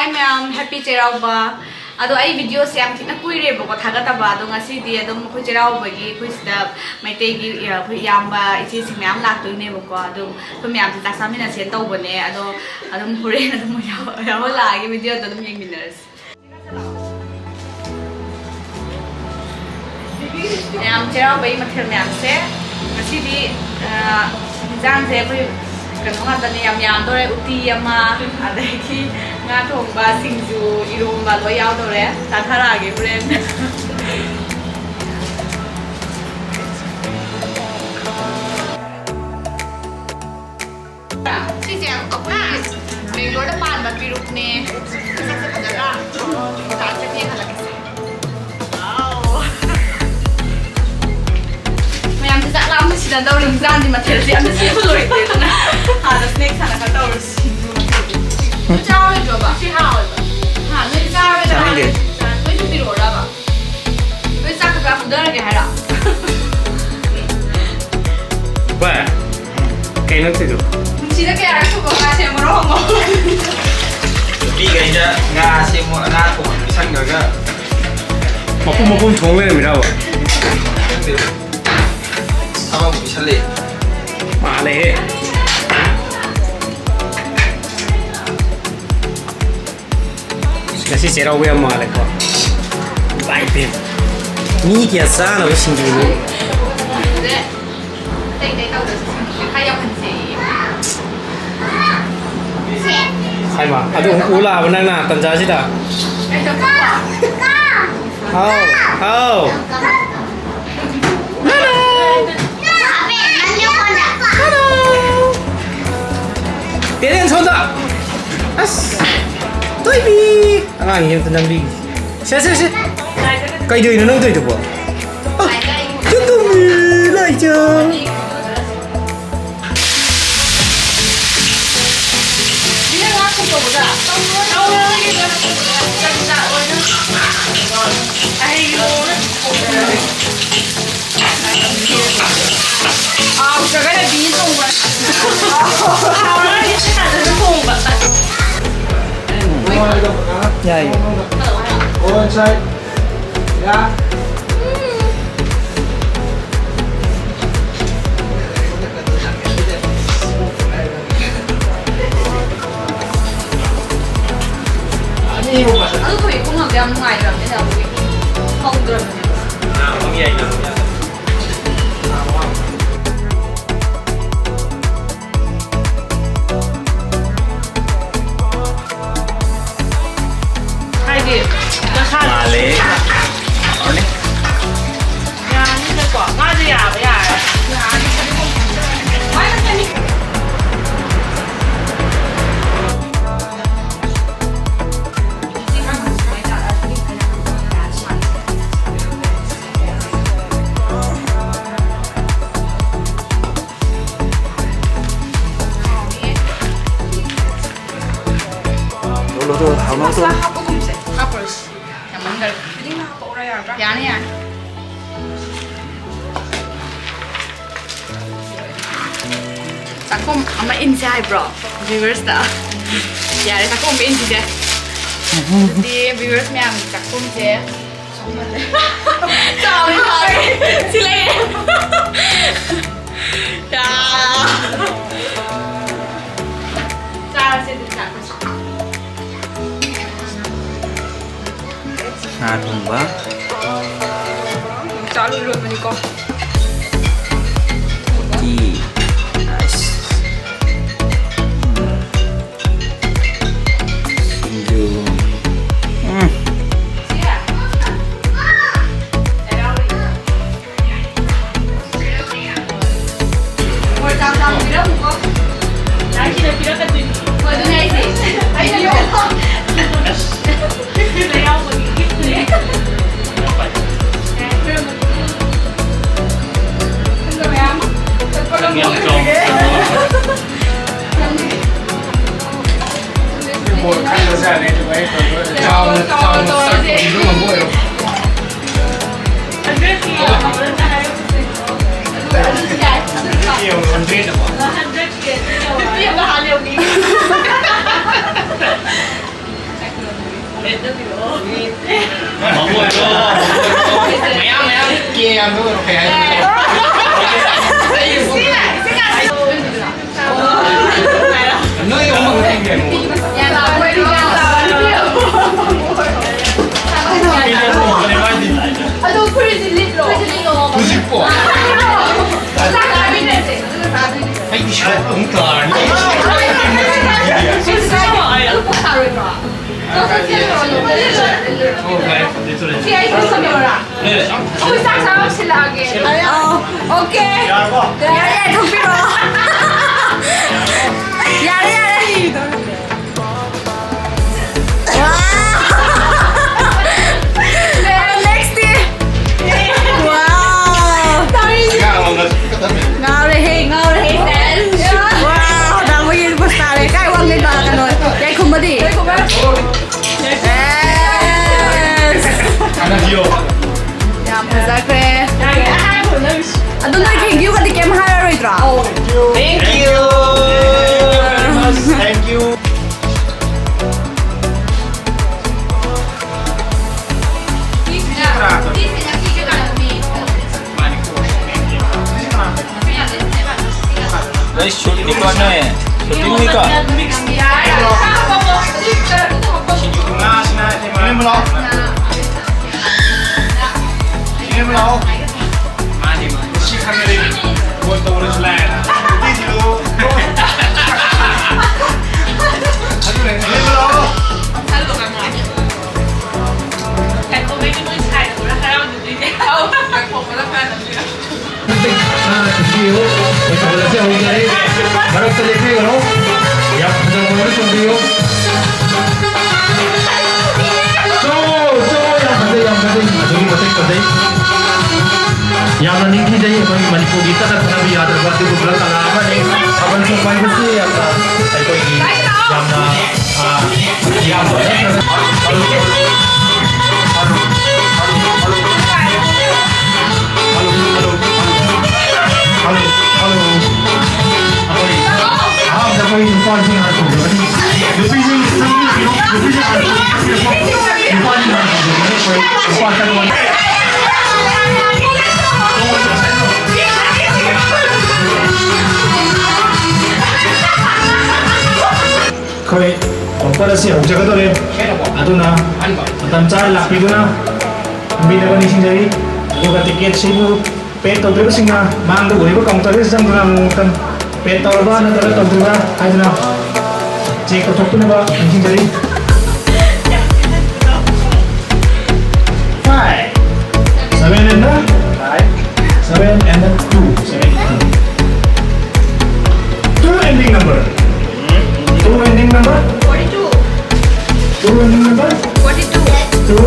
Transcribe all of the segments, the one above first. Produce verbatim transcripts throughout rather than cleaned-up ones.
Hi ꯃꯌꯥꯝ, happy ꯆꯩꯔꯥꯎꯕ꯫ ꯑꯗꯣ ꯑꯩ videoꯁꯦ ꯌꯥꯝ ꯊꯤꯅ ꯀꯨꯏꯔꯦꯕꯀꯣ ꯊꯥꯒꯠꯇꯕ, ꯑꯗꯣ ꯉꯁꯤꯗꯤ ꯑꯗꯨꯝ ꯑꯩꯈꯣꯏ ꯆꯩꯔꯥꯎꯕꯒꯤ ꯑꯩꯈꯣꯏ ꯁꯤꯗ ꯃꯩꯇꯩꯒꯤ, ꯑ, ꯑꯩꯈꯣꯏ ꯏꯌꯥꯝꯕ ꯏꯆꯦꯁꯤꯡ ꯃꯌꯥꯝ ꯂꯥꯛꯇꯣꯏꯅꯦꯕꯀꯣ, ꯑꯗꯨꯝ ꯑꯩꯈꯣꯏ ꯃꯌꯥꯝꯁꯦ ꯆꯥꯛ ꯆꯥꯃꯤꯟꯅꯁꯦꯅ ꯇꯧꯕꯅꯦ꯫ ꯑꯗꯣ ꯑꯗꯨꯝ ꯍꯣꯔꯦꯟ ꯑꯗꯨꯝ ꯌꯥꯎ-, ꯌꯥꯎꯍꯜꯂꯛꯑꯒꯦ, videoꯗ ꯑꯗꯨꯝ ꯌꯦꯡꯃꯤꯟꯅꯔꯁꯤ꯫ ꯃꯌꯥꯝ ꯆꯩꯔꯥꯎꯕꯒꯤ ꯃꯊꯦꯜ ꯃꯌꯥꯝꯁꯦ ꯉꯁꯤꯗꯤ, ꯑ, ꯏꯟꯖꯥꯡꯁꯦ ꯑꯩꯈꯣꯏ ꯀꯩꯅꯣ ꯉꯥꯛꯇꯅꯦ, ꯌꯥꯝ ꯌꯥꯝꯗꯣꯔꯦ꯫ ꯎꯇꯤ ꯑꯃ, ꯑꯗꯒꯤ ꯉꯥ ꯊꯣꯡꯕ, ꯁꯤꯡꯖꯨ, ꯏꯔꯣꯝꯕ ꯂꯣꯏ ꯌꯥꯎꯗꯧꯔꯦ꯫ ꯆꯥꯊꯔꯛꯑꯒꯦ ꯍꯣꯔꯦꯟ꯫ ꯁꯤꯁꯦ ꯑꯩꯈꯣꯏ ꯕꯦꯡꯒ꯭ꯂꯣꯔꯗ ꯄꯥꯟꯕ ꯄꯤꯔꯨꯛꯅꯦ꯫ ꯃꯁꯛꯁꯦ ꯐꯖꯗ꯭ꯔꯥ? ꯆꯥꯁꯦ, ꯌꯦꯡꯍꯜꯂꯛꯀꯦꯁꯦ꯫ ꯋꯥꯎ꯫ ꯃꯌꯥꯝꯁꯦ ꯆꯥꯛ ꯂꯥꯝꯕꯁꯤꯗ ꯇꯧꯔꯤ ꯏꯟꯖꯥꯡꯗꯤ ꯃꯊꯦꯜꯁꯦ ꯑꯝꯇ ꯁꯦꯝꯕ ꯂꯣꯏꯗ꯭ꯔꯦ꯫ ꯑꯗꯨꯅ ꯍꯥꯟꯅ snacks ꯍꯥꯟꯅ ꯈꯔ ꯇꯧꯔꯁꯤ꯫ ꯁꯤꯡꯖꯨ ꯃꯊꯦꯜꯁꯦ꯫ ꯅꯣꯏ ꯆꯥꯔꯣꯏꯗ꯭ꯔꯣꯕ? ꯁꯤ ꯍꯥꯎꯋꯦꯕ꯫ ꯍꯥ, ꯅꯣꯏ ꯆꯥꯔꯣꯏꯗ꯭ꯔꯣ? ꯆꯥꯅꯤꯡꯗꯦ꯫ ꯅꯣꯏꯁꯨ ꯄꯤꯔꯛꯑꯣꯔꯕ? ꯅꯣꯏ ꯆꯥꯛ ꯈꯔ ꯄꯨꯊꯔꯒꯦ ꯍꯥꯏꯔꯣ? ꯚꯥꯏ, ꯀꯩꯅꯣ ꯇꯧꯔꯤꯗꯨꯕꯣ? ꯄꯨꯟꯁꯤꯗ ꯀꯌꯥꯔꯛ ꯁꯨꯕ ꯉꯥ ꯁꯦꯝꯕꯅꯣ ꯍꯪꯉꯣ꯫ ꯅꯨꯄꯤꯈꯩꯅ ꯉꯥ ꯁꯦꯝꯃꯣ, ꯉꯥ ꯊꯣꯡꯕ ꯄꯤꯁꯟꯈ꯭ꯔꯒ ꯃꯄꯨꯝ ꯃꯄꯨꯝ ꯊꯣꯡ ꯂꯩꯔꯝꯃꯤꯔꯕ? ꯈꯪꯗꯦ꯫ ꯊꯕꯛ ꯄꯤꯁꯜꯂꯦ꯫ ꯃꯥꯜꯂꯦꯍꯦ꯫ ꯉꯁꯤ ꯆꯩꯔꯥꯎꯕ ꯌꯥꯝ ꯃꯥꯜꯂꯦꯀꯣ꯫ ꯏꯃꯥꯏ ꯄꯦꯝ꯫ ꯃꯤ ꯀꯌꯥ ꯆꯥꯅꯕ ꯁꯤꯡꯖꯨꯅꯣ? ꯑꯇꯩ ꯑꯇꯩ ꯇꯧꯗ꯭ꯔꯁꯨ ꯁꯤꯡꯖꯨꯁꯦ ꯈꯔ ꯌꯥꯝꯍꯟꯁꯦꯌꯦ꯫ ꯍꯥꯏꯃ, ꯑꯗꯨ ꯑꯃꯨꯛ ꯎ ꯂꯥꯛꯑꯕ ꯅꯪꯅ ꯇꯟꯖꯥꯁꯤꯗ? ꯀꯩꯗꯧꯗꯣꯏꯕ? ꯍꯥꯎ, ꯍꯥꯎ꯫ ꯄꯦꯔꯦꯟ ꯁꯣꯝꯗ꯫ ꯑꯁ, ꯊꯣꯏꯕꯤ꯫ ꯑꯉꯥꯡꯁꯤ ꯑꯝꯇ ꯅꯝꯕꯤꯒꯦ꯫ ꯁꯦ, ꯁꯦ, ꯁꯦ꯫ ꯀꯩꯗꯧꯔꯤꯅꯣ ꯅꯪ ꯇꯧꯔꯤꯗꯨꯕꯣ? ꯑ, ꯆꯨꯝꯃꯤ, ꯂꯥꯏꯖꯥ꯫ ꯍꯥꯎꯇ꯭ꯔꯒꯅ ꯕꯤ ꯊꯣꯡꯕ꯫ ꯍꯥꯎꯔꯒꯗꯤ ꯁꯤ ꯉꯥꯛꯇꯁꯨ ꯊꯣꯡꯕ꯫ ꯃꯣꯏ ꯌꯥꯏꯌꯦ꯫ ꯑꯗꯨ ꯊꯣꯛꯏ ꯈꯣꯡꯅꯕꯗ ꯌꯥꯝ ꯅꯨꯡꯉꯥꯏꯇ꯭ꯔꯕꯅꯤꯅ ꯑꯩꯈꯣꯏ ꯍꯧꯗ꯭ꯔꯕꯅꯦꯕ꯫ ꯍꯥꯏꯗꯤ ꯅꯁꯥ ꯃꯥꯜꯂꯦ꯫ ꯌꯥꯅꯤꯗꯀꯣ꯫ ꯃꯥꯗꯤ ꯌꯥꯕ ꯌꯥꯔꯦ꯫ ꯃꯁꯂꯥ ꯍꯥꯞꯄꯒꯨꯝꯁꯦ꯫ ꯍꯥꯞꯄꯔꯣꯏꯁꯤ꯫ ꯌꯥꯝꯃꯟꯈꯔꯦ꯫ ꯌꯥꯅꯤ, ꯌꯥꯅꯤ꯫ ꯆꯥꯛꯈꯨꯝ ꯑꯃ ꯏꯟꯁꯦ ꯍꯥꯏꯕ꯭ꯔꯣ? Viewers ꯇ꯫ ꯌꯥꯔꯦ, ꯆꯥꯛꯈꯨꯝ ꯑꯃ ꯏꯟꯁꯤꯁꯦ꯫ ꯑꯗꯨꯗꯤ viewers ꯃꯌꯥꯝꯒꯤ ꯆꯥꯛꯈꯨꯝꯁꯦ꯫ ꯆꯥꯎꯔꯦ, ꯆꯥꯎꯔꯦ꯫ ꯁꯤ ꯂꯩꯔꯦ꯫ ꯌꯥ꯫ ꯆꯥꯔꯁꯦ ꯑꯗꯨꯗꯤ ꯆꯥꯛ꯫ ꯁꯥ ꯊꯣꯡꯕ꯫ ꯆꯥꯛ ꯂꯣꯏꯔꯕꯅꯤꯀꯣ꯫ ꯎꯇꯤ꯫ ꯑꯁ꯫ ꯎꯝ꯫ ꯁꯤꯡꯖꯨ꯫ ꯎꯝ꯫ ꯍꯣꯏ, ꯆꯥꯛ ꯆꯥꯕ ꯄꯤꯔꯝꯃꯨꯀꯣ꯫ ꯂꯥꯏꯁꯤꯅ ꯄꯤꯔꯛꯀꯗꯣꯏꯅꯤ꯫ ꯍꯣꯏ, ꯑꯗꯨꯅꯦ ꯍꯥꯏꯁꯦ꯫ ꯑꯩꯅ ꯌꯣꯛꯄ꯫ ꯁꯤꯗ ꯌꯥꯎꯕꯒꯤ gift ꯅꯦ꯫ ꯈꯪꯗꯕ ꯃꯌꯥꯝ ꯆꯠꯄꯒ ꯌꯥꯝ ꯆꯥꯎ-, ꯃꯣꯏ ꯈꯪꯕꯖꯥꯠꯅꯤ ꯑꯗꯨꯃꯥꯏꯅ ꯇꯧꯔꯒ꯫ ꯆꯥꯎꯅ, ꯆꯥꯎꯅ ꯆꯥꯛ ꯊꯣꯡꯕꯤꯕ ꯉꯝꯕ ꯑꯣꯏꯔꯣ꯫ ꯃꯌꯥꯝ ꯃꯌꯥꯝ ꯀꯦ ꯌꯥꯝ ꯇꯧꯔꯣ, ꯀꯩ ꯍꯥꯏꯅꯤ? ꯅꯣꯏ ꯑꯍꯨꯝ ꯈꯛꯇ ꯌꯦꯡꯒꯦ꯫ ꯑꯗꯣ ꯐꯨꯔꯤꯠꯁꯤ ꯂꯤꯠꯂꯣ꯫ ꯍꯧꯖꯤꯛꯄꯣ? ꯆꯥꯛ ꯆꯥꯃꯤꯟꯅꯁꯦ, ꯑꯗꯨꯒ ꯆꯥꯗꯣꯏꯅꯦ꯫ ꯑꯩꯗꯤ ꯁꯤꯗ ꯑꯃꯨꯛ ꯇꯥꯔꯅꯤ꯫ ꯑꯗꯨ ꯄꯨꯡ ꯇꯥꯔꯣꯏꯗ꯭ꯔꯣ? ꯁꯤ ꯑꯩ ꯄꯨꯁꯟꯕꯤꯔꯣꯔꯥ? ꯑꯩꯈꯣꯏ ꯆꯥꯛ ꯆꯥꯕ ꯁꯤꯜꯂꯛꯑꯒꯦ꯫ ꯑꯧ, ꯑꯣꯀꯦ꯫ ꯌꯥꯔꯦ, ꯌꯥꯔꯦ, ꯊꯣꯛꯄꯤꯔꯛꯑꯣ꯫ ꯌꯥꯔꯦ, ꯌꯥꯔꯦ꯫ ꯋꯥꯎ! ꯅꯦꯛꯁꯇꯤ꯫ ꯋꯥꯎ! ꯉꯥꯎꯔꯦꯍꯦ, ꯉꯥꯎꯔꯦꯍꯦ꯫ ꯋꯥꯎ! ꯇꯥꯃꯣꯒꯤ ꯄꯣꯁ ꯇꯥꯔꯦ꯫ ꯀꯥꯏ ꯋꯥꯡ ꯂꯩꯕ? ꯀꯩꯅꯣ, ꯌꯥꯏꯈꯨꯝꯕꯗꯤ? ꯌꯦꯁ! ꯌꯥꯝ ꯐꯖꯈ꯭ꯔꯦ꯫ ꯑꯗꯨ ꯅꯣꯏ ꯊꯦꯡꯀ꯭ꯌꯨꯒꯗꯤ ꯀꯩꯝ ꯍꯥꯏꯔꯔꯣꯏꯗ꯭ꯔꯣ? Thank you. Thank you. ꯑꯩ ꯁꯨꯠ ꯅꯤꯀꯣ ꯅꯣꯏ꯫ ꯁꯨꯇꯤꯡꯅꯤꯀꯣ꯫ ꯃꯥꯅꯤ, ꯃꯥꯅꯤ꯫ ꯁꯤ ꯈꯪꯉꯗꯤ ꯐꯣꯟ ꯇꯧꯔꯁꯨ ꯂꯥꯛꯑꯦꯅ꯫ ꯅꯨꯄꯤꯁꯤꯡꯗꯨ꯫ ꯑꯗꯨꯅꯦ꯫ ꯂꯥꯛꯑꯣ꯫ ꯃꯇꯦꯛ ꯈꯔ ꯊꯤꯟꯕꯤꯌꯨ꯫ ꯂꯣꯏꯁꯤꯟꯕꯁꯦ ꯍꯧꯖꯤꯛ ꯃꯔꯛꯇ ꯂꯦꯞꯄꯤꯒꯅꯨ꯫ ꯌꯥꯝ ꯐꯖꯕ ꯑꯃ ꯆꯣꯡꯕꯤꯌꯨ꯫ ꯆꯣ, ꯆꯣ, ꯌꯥꯝ ꯐꯖꯩ, ꯌꯥꯝ ꯐꯖꯩ꯫ ꯑꯗꯨꯒꯤ ꯃꯇꯤꯛ ꯐꯖꯩ꯫ ꯌꯥꯝꯅ ꯅꯤꯡꯊꯤꯖꯩ꯫ ꯑꯩꯈꯣꯏꯒꯤ ꯃꯅꯤꯄꯨꯔꯒꯤ ꯆꯠꯅ ꯊꯥꯅꯕ ꯌꯥꯗ꯭ꯔꯕ ꯑꯗꯨꯒꯨꯝꯂꯕ ꯀꯂꯥ ꯑꯃꯅꯤ꯫ ꯊꯥꯕꯜ ꯆꯣꯡꯕ ꯍꯥꯏꯕꯁꯤ ꯌꯥꯝꯅ ꯑꯩꯈꯣꯏꯒꯤ ꯌꯥꯝꯅ, ꯑ, ꯌꯥꯝꯅ ꯅꯠꯇ꯭ꯔꯒ ꯍꯜꯂꯣ, ꯍꯜꯂꯣ꯫ ꯑꯩꯈꯣꯏ ꯑꯍꯥꯟꯕꯗ ꯑꯩꯈꯣꯏ ꯅꯨꯄꯥꯁꯤꯡ ꯍꯥꯟꯅ ꯇꯧꯖꯒꯅꯤ꯫ ꯅꯨꯄꯤꯁꯤꯡ ꯆꯪꯕꯤꯔꯛꯄꯤꯔꯣ, ꯅꯨꯄꯤꯁꯤꯡ ꯍꯥꯟꯅ ꯆꯪꯕꯤꯔꯛꯄꯤꯔꯣ꯫ ꯑꯩꯈꯣꯏ ꯀꯥꯎꯟꯇꯔ ꯑꯁꯤ ꯍꯧꯖꯒꯗꯧꯔꯦ꯫ ꯑꯗꯨꯅ ꯃꯇꯝ ꯆꯥꯅ ꯂꯥꯛꯄꯤꯗꯨꯅ ꯐꯝꯕꯤꯅꯕ ꯅꯤꯡꯁꯤꯡꯖꯔꯤ꯫ ꯑꯗꯨꯒ ꯇꯤꯀꯦꯠꯁꯤꯕꯨ ꯄꯦꯗ ꯇꯧꯗ꯭ꯔꯤꯕꯁꯤꯡꯅ ꯃꯥꯡꯗ ꯎꯔꯤꯕ ꯀꯥꯎꯟꯇꯔꯁꯤꯗ ꯆꯪꯗꯨꯅ ꯑꯃꯨꯛꯇꯪ ꯄꯦꯗ ꯇꯧꯔꯕ ꯅꯠꯇ꯭ꯔꯒ ꯇꯧꯗ꯭ꯔꯤꯕ꯭ꯔꯥ ꯍꯥꯏꯗꯨꯅ ꯆꯦꯛ ꯇꯧꯊꯣꯛꯄꯤꯅꯕ ꯅꯤꯡꯁꯤꯡꯖꯔꯤ꯫ Five. Seven and the seven and the two. Seven and two. Two ending number. Two ending number. Forty-two. Two ending number. Forty-two. Two.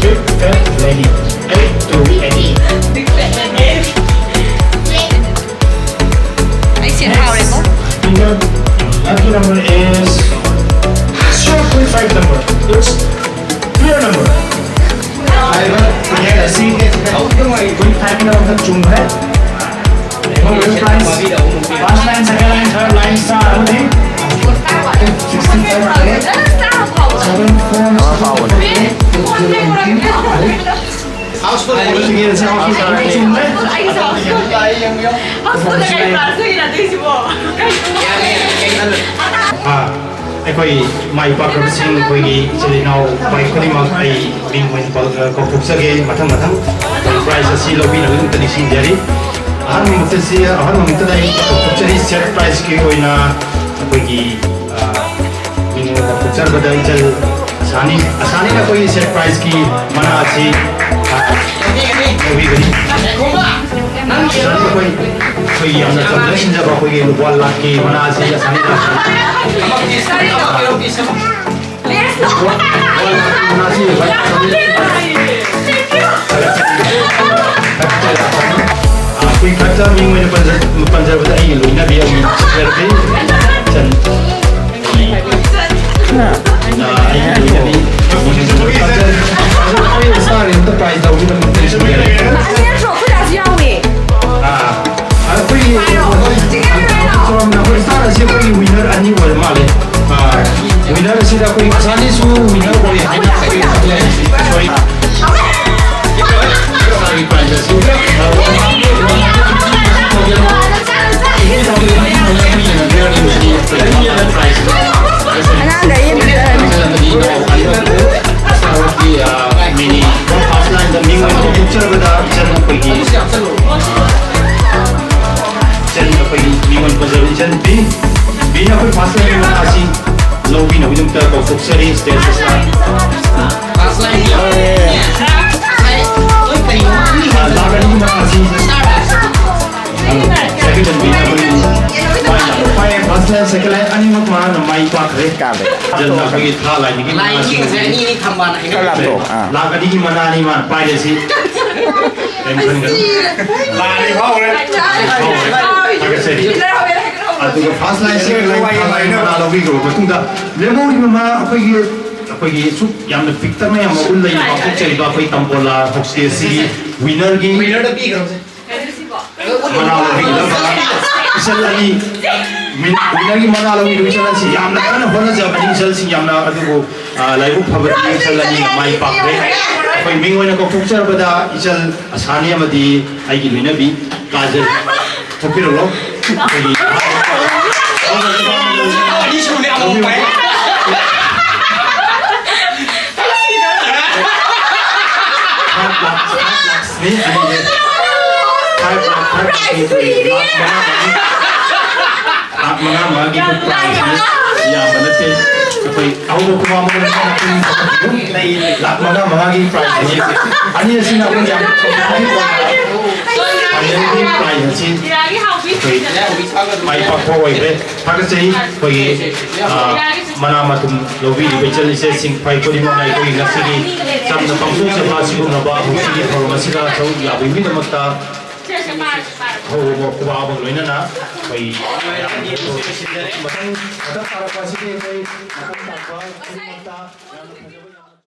Big fat lady. Eight two eight. Big fat lady. ꯑꯩ set ꯍꯥꯎꯔꯦꯀꯣ꯫ Next, lucky number is zero point five number. It's clear number. ꯍꯥꯏꯔꯤꯕ ticket ꯑꯁꯤ ꯀꯨꯟ ꯐꯥꯏꯚꯀꯤꯗꯃꯛꯇ ꯆꯨꯝꯈ꯭ꯔꯦ꯫ First line, second line, third line, star ꯑꯃꯗꯤ sixty five seven four. House full. Ticket ꯑꯁꯤ house full ꯆꯨꯝꯈ꯭ꯔꯦ꯫ ꯑꯥ, ꯑꯩꯈꯣꯏ ꯏꯃꯥ ꯏꯄꯥ ꯈꯪꯕꯁꯤꯡ, ꯑꯩꯈꯣꯏꯒꯤ ꯏꯆꯤꯜ ꯏꯅꯥꯎ ꯚꯥꯏ ꯈꯨꯗꯤꯡꯃꯛ ꯑꯩ ꯃꯤꯡ ꯑꯣꯏꯅ ꯄꯜ-, ꯑ, ꯀꯧꯊꯣꯛꯆꯒꯦ꯫ ꯃꯊꯪ ꯃꯊꯪ ꯑꯩꯈꯣꯏ prize ꯑꯁꯤ ꯂꯧꯕꯤꯅꯕꯒꯤꯗꯃꯛꯇ ꯅꯤꯡꯁꯤꯡꯖꯔꯤ꯫ ꯑꯍꯥꯟꯕ ꯃꯛꯇꯁꯤ, ꯑꯍꯥꯟꯕ ꯃꯛꯇꯗ ꯑꯩ ꯀꯧꯊꯣꯛꯆꯔꯤ꯫ Third prizeꯀꯤ ꯑꯣꯏꯅ ꯑꯩꯈꯣꯏꯒꯤ, ꯑ, ꯃꯤꯡ ꯑꯣꯏꯅ ꯀꯧꯊꯣꯛꯆꯔꯕꯗ ꯏꯆꯜ ꯑꯁꯥꯅꯤ, ꯑꯁꯥꯅꯤꯅ ꯑꯩꯈꯣꯏꯒꯤ third prizeꯀꯤ ꯃꯅꯥ ꯑꯁꯤ, ꯑ, ꯂꯧꯕꯤꯒꯅꯤ꯫ ꯑꯩꯈꯣꯏ, ꯑꯩꯈꯣꯏ ꯌꯥꯝꯅ ꯆꯝꯖ ꯁꯤꯟꯖꯕ ꯑꯩꯈꯣꯏꯒꯤ ꯂꯨꯄꯥ ꯂꯥꯛꯀꯤ ꯃꯅꯥ ꯑꯁꯤ ꯑꯁꯥꯝꯒꯤ ꯃꯅꯥ ꯑꯁꯤ ꯍꯣꯏ, ꯑꯩꯈꯣꯏ ꯈꯛꯇ ꯃꯤꯡ ꯑꯣꯏꯅ ꯄꯟꯖ-, ꯄꯟꯖꯕꯗ ꯑꯩꯒꯤ ꯂꯣꯏꯅꯕꯤ ꯑꯩꯒꯤ ꯁꯦꯜꯐꯤ ꯆꯟ-, ꯑ, ꯑꯩꯒꯤ ꯂꯣꯏꯅꯕꯤ ꯁꯥꯔ ꯑꯝꯇ prize ꯂꯧꯕꯤꯅꯕ ꯑꯁꯤ ꯅꯠꯇ꯭ꯔꯣ ꯑꯩꯈꯣꯏ ꯗꯥꯁꯨ ꯌꯥꯎꯋꯦ꯫ ꯑꯥ, ꯑꯩꯈꯣꯏꯒꯤ ꯍꯥꯏꯔꯣ꯫ ꯆꯤꯡꯈꯩ ꯍꯥꯏꯔꯣ꯫ ꯑꯩꯈꯣꯏ ꯁꯥꯔ ꯑꯁꯤ ꯑꯩꯈꯣꯏꯒꯤ winner ꯑꯅꯤ ꯑꯣꯏꯔ ꯃꯥꯜꯂꯦ꯫ ꯑꯥ, winner ꯑꯁꯤꯗ ꯑꯩꯈꯣꯏ ꯃꯁꯥꯅꯤꯁꯨ winner ꯑꯣꯏ ꯍꯥꯏꯅ ꯑꯩꯈꯣꯏ ꯈꯜꯂꯦ꯫ Sorry꯫ ꯃꯁꯥꯒꯤ prize ꯑꯁꯤ ꯑꯉꯥꯡꯈꯩ ꯃꯤꯅꯤ꯫ First line ꯗ ꯃꯤꯡ ꯑꯣꯏꯅ ꯀꯧꯊꯣꯛꯆꯔꯕꯗ ꯏꯆꯟ ꯑꯩꯈꯣꯏꯒꯤ, ꯏꯆꯟ ꯑꯩꯈꯣꯏꯒꯤ ꯃꯤꯡ ꯑꯣꯏꯅ ꯄꯟꯖꯕ ꯏꯆꯟ ꯕꯤ꯫ ꯕꯤꯅ ꯑꯩꯈꯣꯏ first line ꯃꯅꯥ ꯑꯁꯤ ꯂꯧꯕꯤꯅꯕꯒꯤꯗꯃꯛꯇ ꯀꯧꯊꯣꯛꯆꯔꯤ stage ꯑꯁꯤꯗ꯫ First line ꯂꯣꯏ ꯀꯩꯅꯣ? ꯑ, ꯂꯥꯛꯀꯅꯤ ꯃꯅꯥ ꯑꯁꯤ꯫ Second ꯕꯤꯅ ꯑꯩꯈꯣꯏꯒꯤ ꯃꯥꯏ ꯄꯥꯛꯄ꯫ First line, second line ꯑꯅꯤꯃꯛ ꯃꯍꯥꯛꯅ ꯃꯥꯏ ꯄꯥꯛꯈ꯭ꯔꯦ꯫ ꯀꯥꯗꯦ꯫ ꯏꯆꯟꯅ ꯑꯩꯈꯣꯏꯒꯤ ꯊꯥ ꯂꯥꯏꯅꯤꯒꯤ ꯃꯅꯥ ꯂꯥꯏꯅꯤꯡ ꯑꯁꯤ ꯉꯁꯥꯏ ꯑꯅꯤ ꯑꯅꯤ ꯊꯝꯕꯅ ꯑꯩꯅ ꯈꯔ ꯂꯥꯞꯊꯣꯛ, ꯑꯥ꯫ ꯂꯥꯛ ꯑꯅꯤꯒꯤ ꯃꯅꯥꯅꯤ ꯃꯥꯅ ꯄꯥꯏꯔꯤꯁꯤ꯫ ꯀꯩꯝ ꯈꯟꯒꯅꯨ꯫ ꯂꯥꯟꯅꯤ ꯐꯥꯎꯔꯦ꯫ ꯐꯥꯎꯔꯦ꯫ ꯊꯥꯒꯠꯆꯔꯤ꯫ ꯑꯗꯨꯒ first line, second line, third line ꯃꯅꯥ ꯂꯧꯕꯤꯈ꯭ꯔꯕ ꯃꯇꯨꯡꯗ ꯂꯦꯝꯍꯧꯔꯤꯕ ꯃꯥ ꯑꯩꯈꯣꯏꯒꯤ, ꯑꯩꯈꯣꯏꯒꯤ ꯁꯨꯛ ꯌꯥꯝꯅ ꯄꯤꯛꯇꯛꯅ ꯌꯥꯝꯅ ꯎꯠ ꯂꯩꯅ ꯄꯥꯡꯊꯣꯛꯆꯔꯤꯕ ꯑꯩꯈꯣꯏ ꯇꯝꯕꯣꯂꯥ ꯍꯣꯁꯇꯦꯜꯁꯤꯒꯤ winner ꯒꯤ winner ꯗ ꯄꯤꯈ꯭ꯔꯕꯁꯦ꯫ ꯃꯅꯥ ꯂꯧꯕꯤꯒꯗꯕ ꯏꯆꯜ ꯑꯅꯤ, ꯃꯤ-, winner ꯒꯤ ꯃꯅꯥ ꯂꯧꯕꯤꯔꯤꯕ ꯏꯆꯜ ꯑꯁꯤ ꯌꯥꯝꯅ ꯀꯟꯅ ꯍꯣꯠꯅꯖꯕꯅꯤ꯫ ꯏꯆꯜꯁꯤꯡ ꯌꯥꯝꯅ ꯑꯗꯨꯕꯨ, ꯑ, ꯂꯥꯏꯕꯛ ꯐꯕꯗꯤ ꯏꯆꯜ ꯑꯅꯤꯅ ꯃꯥꯏ ꯄꯥꯛꯈ꯭ꯔꯦ꯫ ꯑꯩꯈꯣꯏ ꯃꯤꯡ ꯑꯣꯏꯅ ꯀꯧꯊꯣꯛꯆꯔꯕꯗ ꯏꯆꯜ ꯑꯁꯥꯅꯤ ꯑꯃꯗꯤ ꯑꯩꯒꯤ ꯂꯣꯏꯅꯕꯤ ꯀꯥꯖꯜ ꯊꯣꯛꯄꯤꯔꯛꯂꯣ꯫ ꯑꯩꯈꯣꯏꯒꯤ ꯑꯅꯤꯁꯨꯕꯅꯦ ꯑꯃꯨꯛ ꯄꯥꯏ꯫ Five lakh, five lakh ꯅꯤ, ꯑꯅꯤꯁꯦ꯫ Five lakh, five lakh ꯅꯤ, ꯂꯥꯛ ꯃꯉꯥ ꯃꯉꯥ꯫ ꯂꯥꯛ ꯃꯉꯥ ꯃꯉꯥꯒꯤ prize ꯅꯤ꯫ ꯌꯥꯝꯕ ꯅꯠꯇꯦ꯫ ꯑꯩꯈꯣꯏ ꯑꯍꯧꯕ ꯈꯨꯕꯥꯛ ꯑꯃ ꯂꯥꯛ ꯃꯉꯥ ꯃꯉꯥꯒꯤ prize ꯅꯤ꯫ ꯑꯅꯤ ꯑꯁꯤꯅ ꯑꯩꯈꯣꯏ ꯌꯥꯝ ꯐꯥꯏꯅꯦꯜꯒꯤ prize ꯑꯁꯤ ꯑꯩꯈꯣꯏ ꯃꯥꯏ ꯄꯥꯛꯄ ꯑꯣꯏꯈ꯭ꯔꯦ꯫ ꯊꯥꯒꯠꯆꯔꯤ꯫ ꯑꯩꯈꯣꯏꯒꯤ, ꯑ, ꯃꯅꯥ ꯃꯊꯨꯝ ꯂꯧꯕꯤꯔꯤꯕ ꯏꯆꯜ ꯏꯆꯦꯁꯤꯡ ꯐꯥꯏ ꯈꯨꯗꯤꯡꯃꯛꯅ ꯑꯩꯈꯣꯏꯒꯤ ꯉꯁꯤꯒꯤ ꯆꯝꯅ ꯄꯥꯡꯊꯣꯛꯆꯕ ꯑꯁꯤꯒꯨꯝꯂꯕ ꯍꯧꯖꯤꯛꯀꯤ ꯊꯧꯔꯝ ꯑꯁꯤꯗ ꯁꯔꯨꯛ ꯌꯥꯕꯤꯕꯒꯤꯗꯃꯛꯇ ꯍꯧꯔꯕ ꯈꯨꯕꯥꯛ ꯑꯃ ꯂꯣꯏꯅꯅ ꯑꯩꯈꯣꯏ ꯃꯊꯪ, ꯃꯊꯪ ꯇꯥꯔꯛꯄ ꯑꯁꯤꯗꯤ ꯑꯩꯈꯣꯏ ꯃꯊꯪ ꯇꯥꯔꯛꯄ ꯈꯨꯗꯤꯡꯃꯛꯇ ꯌꯥꯝꯅ ꯐꯖꯕ